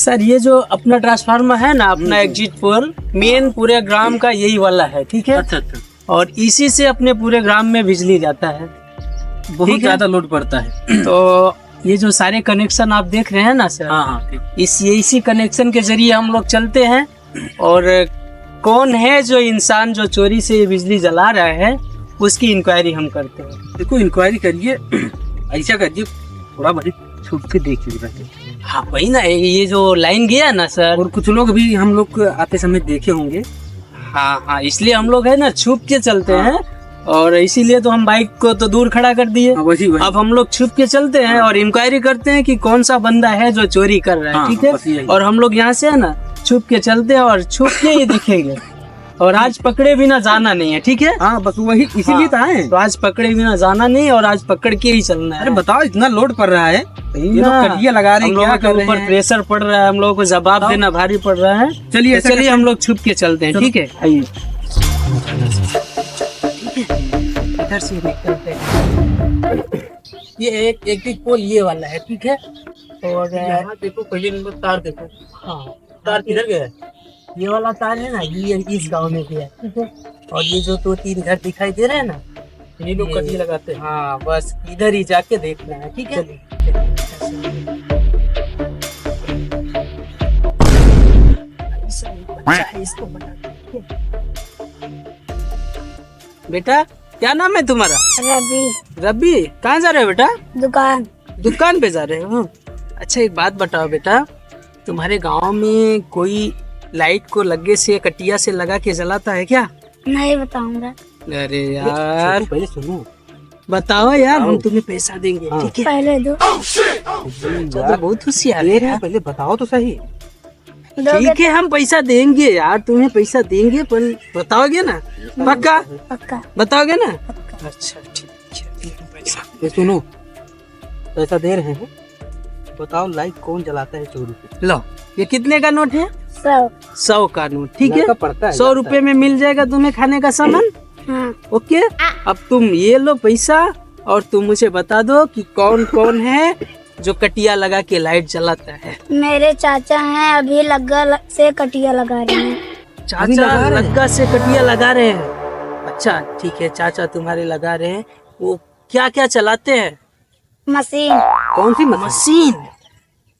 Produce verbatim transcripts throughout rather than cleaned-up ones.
सर, ये जो अपना ट्रांसफार्मर है ना, अपना हम्म। एग्जिट पोल, मेन पूरे ग्राम का यही वाला है, ठीक है? अच्छा, अच्छा। और इसी से अपने पूरे ग्राम में बिजली जाता है। बहुत ठीक है? ज्यादा लोड पड़ता है। तो ये जो सारे कनेक्शन आप देख रहे हैं ना सर, हाँ, हाँ, ठीक। इस, ये इसी कनेक्शन के जरिए हम लोग चलते हैं। और कौन है जो इंसान जो चोरी से ये बिजली जला रहा है, उसकी इंक्वायरी हम करते हैं। देखो, इंक्वायरी करिए, ऐसा करिए, थोड़ा बहुत छुप के देख लीजिए। हाँ, वही ना, ये जो लाइन गया ना सर। और कुछ लोग भी हम लोग आते समय देखे होंगे। हाँ, हाँ, इसलिए हम लोग है ना, छुप के चलते हाँ। हैं। और इसीलिए तो हम बाइक को तो दूर खड़ा कर दिए। हाँ, वही, वही। अब हम लोग छुप के चलते हैं हाँ। और इंक्वायरी करते हैं कि कौन सा बंदा है जो चोरी कर रहा है, हाँ, ठीक है? बस यही। और हम लोग यहाँ से है ना, छुप के चलते हैं और छुप के ही दिखेंगे। और आज पकड़े बिना जाना नहीं है, ठीक है? हाँ, बस वही, इसीलिए हाँ, तो आए। तो आज पकड़े बिना जाना नहीं और आज पकड़ के ही चलना है। अरे बताओ, इतना लोड पड़ रहा है, ये लोग ना, कटिया लगा रहे हैं, हम लोगों के ऊपर प्रेशर पड़ रहा है, हम लोगों को जवाब देना भारी पड़ रहा है। चलिए, तो ऐसा चलिए, करते हैं। हम लोग छुप के चलते हैं, चलो। ठीक है? आइए। ठीक है, इधर से निकलते हैं। ये एक, एक ही पोल ये वाला है, ठीक है? और यहाँ देखो, पहले नंबर तार देखो। हाँ। तार किधर गया है? ये वाला तार है ना, ये इस गांव में गया है, ठीक है? और ये जो दो तीन घर दिखाई दे रहे हैं ना, ये लोग ये कटिया लगाते हैं। हाँ, बस इधर ही जाके देखना है, ठीक है? चलिए। इसको बता। बेटा, क्या नाम है तुम्हारा? रवि। रवि, कहाँ जा रहे हो बेटा? दुकान। दुकान पे जा रहे हो? अच्छा, एक बात बताओ बेटा, तुम्हारे गांव में कोई लाइट को लग्गे से, कटिया से लगा के जलाता है क्या? नहीं बताऊंगा। अरे यार, पहले सुनो। बताओ यार, हम तुम्हें पैसा देंगे, हाँ। ठीक है? पहले दो। तुम तो बहुत होशियार है यार। पहले बताओ तो सही। ठीक है, हम पैसा देंगे यार, तुम्हें पैसा देंगे, पर बताओगे ना? पक्का? पक्का। बताओगे ना? पक्का। अच्छा, ठीक है, ठीक है, पैसा। ये सुनो, पैसा दे रहे हैं, बताओ लाइट कौन जलाता है चोरी से? लो, ये कितने का नोट है? सौ। सौ का नोट, ठीक है? लड़का पढ़ता है, सौ रुपए में मिल जाएगा तुम्हें खाने का सामान। हाँ। ओके, अब तुम ये लो पैसा और तुम मुझे बता दो कि कौन कौन है जो कटिया लगा के लाइट जलाता है? मेरे चाचा हैं, अभी लग्गा ल-, से कटिया लगा रहे हैं। चाचा लग्गा से कटिया लगा रहे हैं। अच्छा, ठीक है, चाचा तुम्हारे लगा रहे हैं। वो क्या क्या चलाते हैं? मशीन। कौन सी मशीन? मशीन?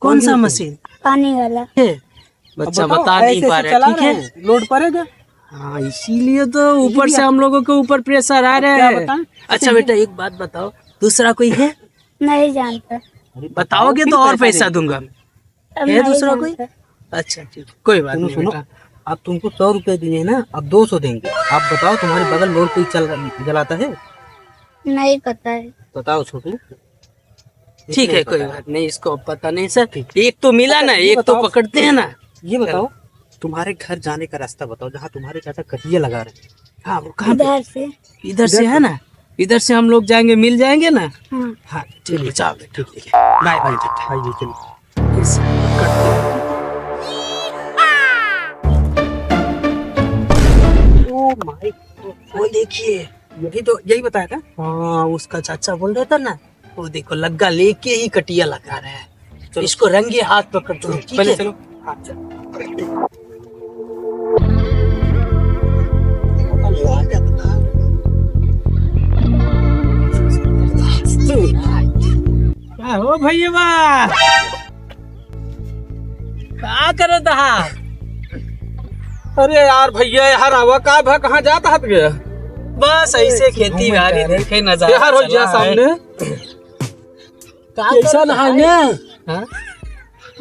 कौन सा मशीन? पानी वाला। बच्चा बता नहीं पा रहा है, ठीक है? लोड पड़ेगा। हाँ, इसीलिए तो ऊपर से हम लोगों के ऊपर प्रेशर आ रहा है। अच्छा बेटा, एक बात बताओ, दूसरा कोई है? नहीं जानता। बताओगे तो और पैसा दूंगा मैं। है दूसरा कोई? अच्छा, ठीक, कोई बात नहीं बेटा। अब तुमको सौ रुपए दिए ना, अब दो सौ देंगे। आप बताओ, तुम्हारे बगल में और कोई चल, जलाता है? नहीं पता है। बताओ छोटू। ठीक है, कोई बात नहीं, इसको अब पता नहीं सर। एक तो मिला ना, एक तो पकड़ते हैं ना। ये बताओ, तुम्हारे घर जाने का रास्ता बताओ, जहाँ तुम्हारे चाचा कटिया लगा रहे हैं। हाँ, वो कहाँ पे? इधर से। इधर से है ना, इधर से हम लोग जाएंगे, मिल जाएंगे ना। हाँ। हाँ, ठीक है, चलो, ठीक है। बाय बाय बेटा। हाँ, ये चलो। ओ माय, वो देखिए, यही तो, यही बताया था। हाँ, उसका चाचा बोल रहा था ना, वो देखो, लग्गा लेके ही कटिया लगा रहा है। चलो। इसको रंगे हाथ पकड़ दो, ठीक है? चलो। हाँ, चलो। का हो भैया, का करत हा? अरे यार भैया, यार आवा का भा, कहाँ जात हाथ गया? बस ऐसे खेती बाड़ी देखे नजारा यार हो गया सामने। का कैसा करत नहाने? हाँ?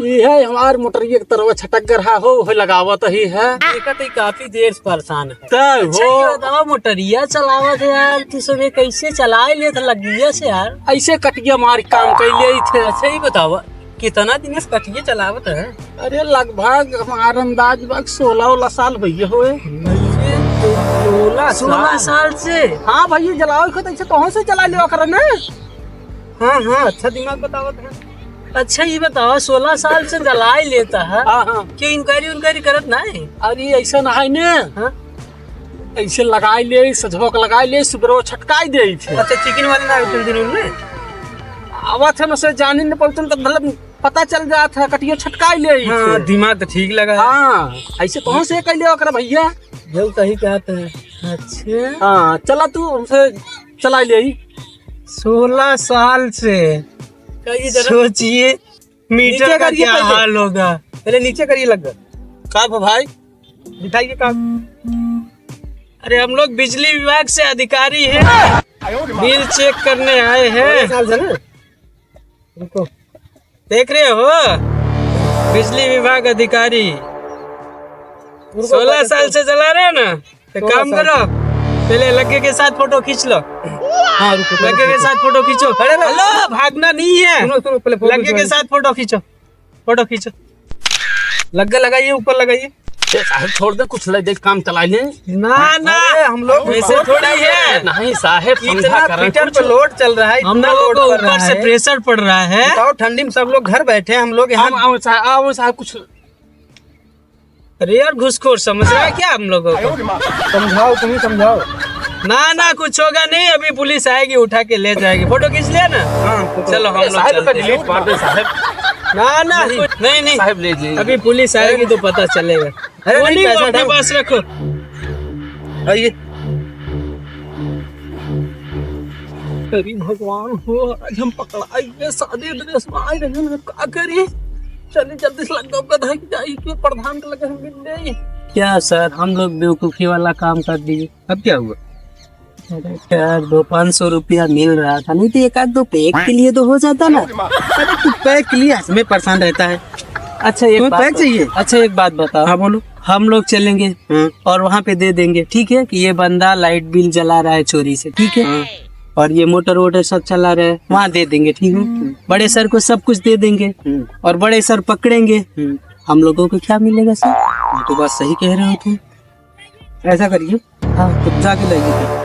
ये है हमार मोटरिया के तरवा छटक रहा हो, वो लगावत ही है। देखत ही काफी देर से परेशान है। तब अच्छा, हो। ये बताओ, मोटरिया चलावत है यार, तू सब ये कैसे चलाए लेत लगिया से यार? ऐसे कटिया मार काम कर ले थे। अच्छा, ये बताओ, कितना दिन से कटिया चलावत है? अरे, लगभग हमार अंदाज बा सोलह ओलह साल भैया होए। सोलह साल? सोलह साल से? हाँ भैया, जलाओ खुद ऐसे कौन से चला लेवा कर ना? हाँ, हाँ, अच्छा दिमाग बतावत है। अच्छा, ये बताओ, सोलह साल से जलाई लेता है, हाँ, हाँ। क्यों इंक्वायरी उन्क्वायरी करत ना है? अरे, ऐसा ना है ने। हाँ? ऐसे लगाई ले, सझवा के लगाई ले, सुबह छटकाई दे थे। अच्छा, चिकन वाले ना आवे दिन उनमें? आवत है ना, से जाने न पड़तन, तो मतलब पता चल जात है, कटियो छटकाई ले हाँ, इसे। दिमाग तो ठीक लगा है। हाँ, ऐसे कौन से कर लिया ओकरा भैया? जो सही कहत है। अच्छा। हाँ, चला तू हमसे चला ले आई। सोलह साल से कहिए जरा। सोचिए, मीटर नीचे का करिए क्या पहले। हाल होगा। पहले नीचे करिए लग। का भा भाई? दिखाइए काम। अरे, हम लोग बिजली विभाग से अधिकारी हैं, बिल चेक करने आए हैं। सोलह साल से ना? रुको। देख रहे हो, बिजली विभाग अधिकारी रुको, सोलह साल से जला रहे हैं ना, तो सोलह काम साल। करो, पहले लगे के साथ फोटो खींच लो। हाँ, रुको, लगे के साथ फोटो खींचो। अरे, हेलो, भागना नहीं है। सुनो, सुनो, पहले फोटो लगे के खींचो। साथ फोटो खींचो, फोटो खींचो। लगे लगाइए, ऊपर लगाइए। ए, साहब, छोड़ दे, कुछ ले, देख, काम चला ले। ना, ना, अरे, हम लोग वैसे थोड़ी है। नहीं, साहब, समझा इतना करें मीटर कुछ। पे लोड चल रहा है, हम इतना लोगों लोड को पड़ ऊपर रहा से है। प्रेशर पड़ रहा है। बताओ, ठंडी में सब लोग घर बैठे हैं, हम लोग यहाँ आओ, आओ, साहब, आओ, साहब, कुछ। अरे यार, घुसखोर समझ रहा है क्या हम लोगों को? समझाओ, तुम ही समझाओ। ना, ना, कुछ होगा नहीं, अभी पुलिस आएगी, उठा के ले जाएगी। फोटो खींच लिया ना? हाँ, फोटो। चलो, हम लोग साहब का चलते हैं। डिलीट मार दे, साहब। ना, ना, नहीं, कुछ नहीं, नहीं। साहब ले जाइए। अभी पुलिस आएगी तो पता चलेगा। अरे, वो नहीं, नहीं, पैसा वो अपने उठाओ। पास रखो। आइए। अरे भगवान हो, आज हम पकड़ाई गए, सादे ड्रेस में आए रहे ना, का करी? चलिए जल्दी से लग जाओ, गधा की जाई के प्रधान के लगे हम मिल जाई। क्या सर, हम लोग बेवकूफ़ी वाला काम कर दिए। अब क्या हुआ? अरे सर, दो पाँच सौ रुपया मिल रहा था, नहीं तो एक आध दो पैक के लिए तो हो जाता ना। अरे तू पैक के लिए हमें परेशान रहता है। अच्छा, एक तुम्हें बात पैक बता-, चाहिए? अच्छा, एक बात बताओ। हाँ, बोलो। हम लोग चलेंगे हाँ। और वहाँ पे दे देंगे, ठीक है, कि ये बंदा लाइट बिल जला रहा है चोरी से, ठीक है, हाँ। और ये मोटर वोटर सब चला रहा है, वहाँ दे देंगे, ठीक है। हम्म। बड़े सर को सब कुछ दे देंगे हम्म। और बड़े सर पकड़ेंगे, हम्म। हम लोगों को क्या मिलेगा सर? ये तो बात सही कह रहे हो तुम। ऐसा करिए, हाँ। खुद जाके लाइए फिर।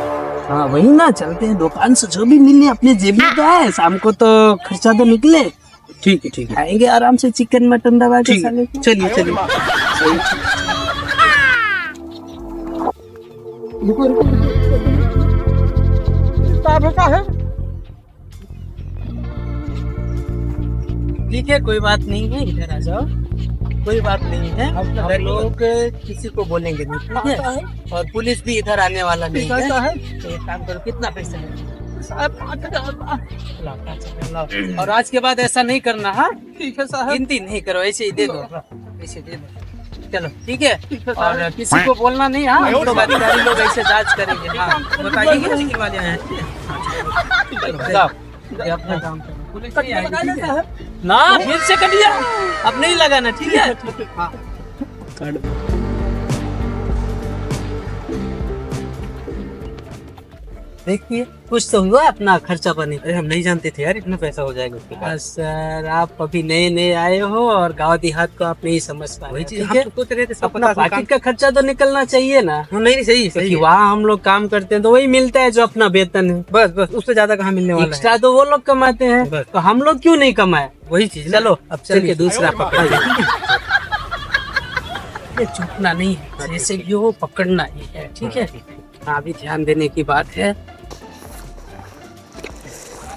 हाँ, वही ना, चलते हैं दुकान से, जो भी मिले अपने जेब में तो है, शाम को तो खर्चा तो निकले। ठीक है, ठीक है। खाएंगे आराम से चिकन मटन दबा के ठीक है, साले को। चलिए, चलिए। रुको, रुको, रुको, रुको। का बेटा है? ठीक है, कोई बात नहीं है, इधर आ जाओ, कोई बात नहीं है। हम लोग किसी को बोलेंगे नहीं, ठीक है? और पुलिस भी इधर आने वाला नहीं है। तो एक काम करो, कितना पैसा है? साहब, पाँच हजार। लाओ, पाँच हजार लाओ। और आज के बाद ऐसा नहीं करना, हाँ? ठीक है साहब। गिनती नहीं करो, ऐसे ही दे दो, ऐसे दे दो। चलो, ठीक है? ठीक है साहब। और किसी को बोलना नहीं, हाँ? हम लोग अधिकारी लोग ऐसे जांच करेंगे, हाँ? बताइए कि नहीं वाले हैं। चलो, जाओ। ये अपना काम करो। पुलिस नहीं आएगी, ठीक है? ना, फिर से कटिया। अब नहीं लगाना, ठीक है? हाँ। देखिए, कुछ तो हुआ अपना खर्चा पानी। अरे, हम नहीं जानते थे यार, इतना पैसा हो जाएगा उसके पास। सर, आप अभी नए नए आए हो और गांव देहात को आप नहीं समझ पा रहे हो, ठीक है? वही चीज हम तो सोच रहे थे, सब अपना पता था, पॉकेट का खर्चा तो निकलना चाहिए ना। हाँ, नहीं, नहीं, सही, सही है। क्योंकि वहाँ हम लोग काम करते हैं तो वही मिलता है जो अपना वेतन है। बस, बस, उससे ज्यादा कहाँ मिलने वाला है? एक्स्ट्रा तो वो लोग कमाते हैं, बस। तो हम लोग क्यों नहीं कमाए? वही चीज ना। चलो, अब चल के चलिए। दूसरा पकड़ा जाए। ये छूटना नहीं है, हाँ, जैसे ठीक है। ये हो, पकड़ना ही है, ठीक है? हाँ, ठीक है। हाँ, अभी ध्यान देने की बात है।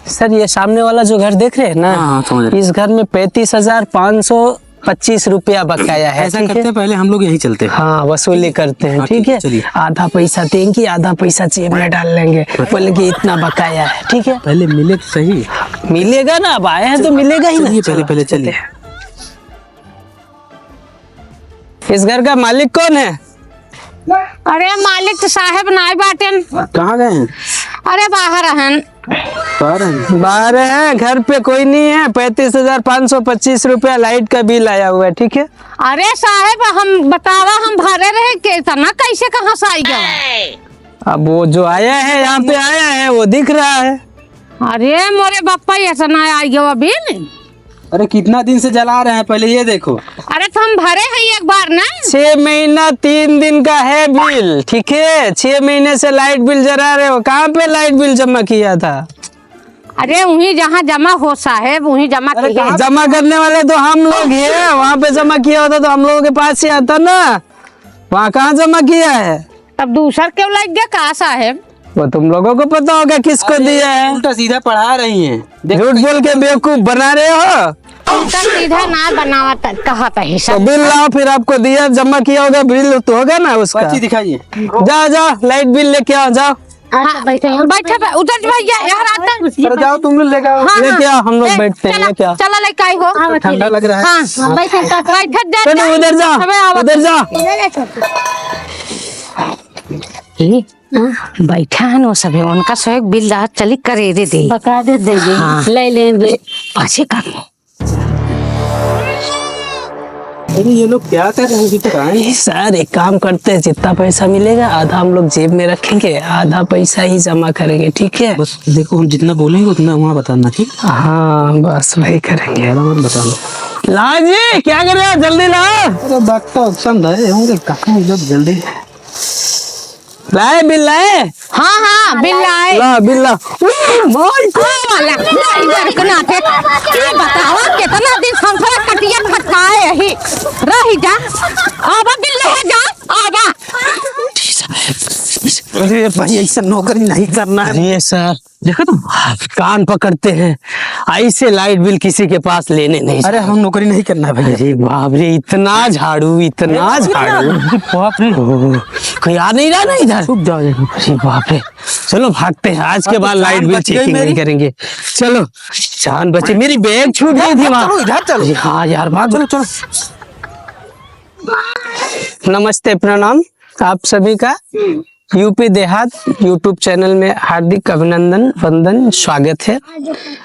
सर, ये सामने वाला जो घर देख रहे हैं ना, हाँ, हाँ, समझ रहे। इस घर में पैंतीस हजार पाँच सौ पच्चीस रुपया बकाया है, ऐसा ठीक है? करते हैं, पहले हम लोग यहीं चलते हैं। हाँ, वसूली करते हैं, हाँ, ठीक है? चलिए। आधा पैसा देंगे, आधा पैसा जेब में डाल लेंगे, बोलेंगे इतना बकाया है, ठीक है? पहले मिले तो सही। मिलेगा ना, अब आए हैं तो मिलेगा ही ना। चलिए, पहले, चलो, पहले चलिए। चलते हैं। इस घर का मालिक कौन है? अरे, मालिक तो साहेब नाई बाटेन। कहाँ गए हैं? अरे, बाहर हन। बाहर हैं? बाहर हैं, घर पे कोई नहीं है। पैंतीस हजार पाँच सौ पच्चीस रुपया लाइट का बिल आया हुआ है, ठीक है? अरे साहेब, हम बतावा, हम भरे रहे, कितना कैसे कहाँ से आई गवा? अब वो जो आया है, यहाँ पे आया है, वो दिख रहा है। अरे मोरे बापा, ऐसा ना आई गवा बिल। अरे, कितना दिन से जला रहे हैं, पहले ये देखो। अरे, तो हम भरे हैं एक बार ना। छह महीना तीन दिन का है बिल, ठीक है? छह महीने से लाइट बिल जला रहे हो, कहाँ पे लाइट बिल जमा किया था? अरे, वहीं जहाँ जमा हो साहेब, वहीं जमा अरे, किए। कहाँ जमा करने वाले तो हम लोग हैं, वहाँ पे जमा किया होता तो हम लोगों के पास ही आता ना, वहाँ कहाँ जमा किया है? तब दूसर क्यों लग गया का साहेब? वो तुम लोगों को पता होगा किसको अरे, दिया है। उल्टा सीधा पढ़ा रही हैं। देख झूठ बोल के बेवकूफ बना रहे हो। उल्टा सीधा ना बनावत कहत है तो सब। बिल लाओ, फिर आपको दिया, जमा किया होगा, बिल तो होगा ना उसका। पर्ची दिखाइए। जा, जा, लाइट बिल लेके आओ, जाओ। अच्छा, बैठे हैं। बैठे बे-, उधर भैया, यहाँ आते हैं। अरे जाओ, तुम लोग लेके आओ। हाँ, लेके हाँ। आओ, हम लोग ए, बैठते हैं, चला, लेके आओ। चला, लेके आई हो। हाँ, ठंडा लग रहा है। हाँ, हाँ। बैठे, बैठे जा, छोटू, जा, उधर जा, हमें आओ। उधर जा। ए, हाँ, बैठा है ना सभी, उनका सब बिल रात चली करे दे दे। बका दे दे दे। हाँ। ले लेंगे। अच्छे कर। अरे ये लोग क्या कर रहे हैं, पता नहीं। सर, एक काम करते हैं, जितना पैसा मिलेगा आधा हम लोग जेब में रखेंगे, आधा पैसा ही जमा करेंगे, ठीक है? बस देखो, हम जितना बोलेंगे उतना वहाँ बताना, ठीक? हाँ, बस वही करेंगे। ज्यादा मत बताना। लाओ जी, क्या कर रहे हो? जल्दी लाओ। अरे बात तो समझ आए होंगे, कहाँ ये लोग जल्दी। लाए बिल लाए? हाँ, हाँ, बिल लाए। ला, बिल ला। ओ, माय गॉड। वाला, ड्राइवर के नाते। ये बताओ, कितना दिन हम थोड़ा कटिया खटकाए यही। रही जा। आवा बिल ले जा, आवा। अरे भाई, ऐसा नौकरी नहीं करना है। अरे सर, देखो तुम। कान पकड़ते हैं, ऐसे लाइट बिल किसी के पास लेने नहीं अरे, जाओ। हम नौकरी नहीं करना है भैया। अरे बाप रे, इतना झाड़ू, इतना अरे झाड़ू। बाप रे। ओह, कोई आ नहीं रहा ना इधर? छुप जाओ, देखो। अरे बाप रे, चलो भागते हैं, आज के बाद लाइट बिल चेकिंग नहीं करेंगे। चलो, जान बची, मेरी बैग छूट गई थी वहाँ। चलो, इधर चलो। अरे हाँ यार, भाग। चलो, चलो। नमस्ते, प्रणाम आप सभी का। यूपी देहात YouTube चैनल में हार्दिक अभिनंदन, वंदन, स्वागत है।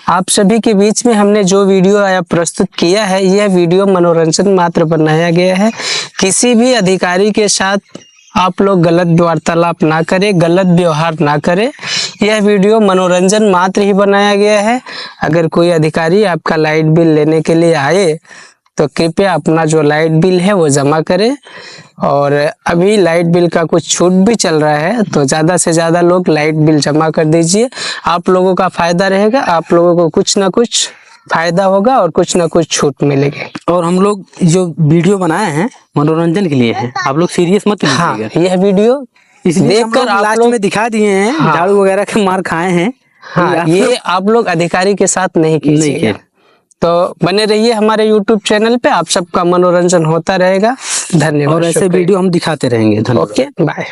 आप सभी के बीच में हमने जो वीडियो आया प्रस्तुत किया है, यह वीडियो मनोरंजन मात्र बनाया गया है। किसी भी अधिकारी के साथ आप लोग गलत वार्तालाप ना करें, गलत व्यवहार ना करें। यह वीडियो मनोरंजन मात्र ही बनाया गया है। अगर कोई अधिकारी आपका लाइट बिल लेने के लिए आए तो कृपया अपना जो लाइट बिल है वो जमा करें। और अभी लाइट बिल का कुछ छूट भी चल रहा है, तो ज़्यादा से ज़्यादा लोग लाइट बिल जमा कर दीजिए। आप लोगों का फ़ायदा रहेगा, आप लोगों को कुछ ना कुछ फ़ायदा होगा और कुछ ना कुछ छूट मिलेगी। और हम लोग जो वीडियो बनाए हैं मनोरंजन के लिए है, आप लोग सीरियस मत हाँ, लीजिएगा। यह वीडियो इसलिए हम देखकर लोग आप लास्ट लोग में दिखा दिए हैं, हाँ। झाड़ू वगैरह के मार खाए हैं। हाँ, आप ये लोग आप लोग अधिकारी के साथ नहीं नहीं कीजिएगा। किया। तो बने रहिए हमारे YouTube चैनल पे, आप सबका मनोरंजन होता रहेगा। धन्यवाद, और ऐसे शुक्रिया। वीडियो हम दिखाते रहेंगे। धन्यवाद। Okay, bye.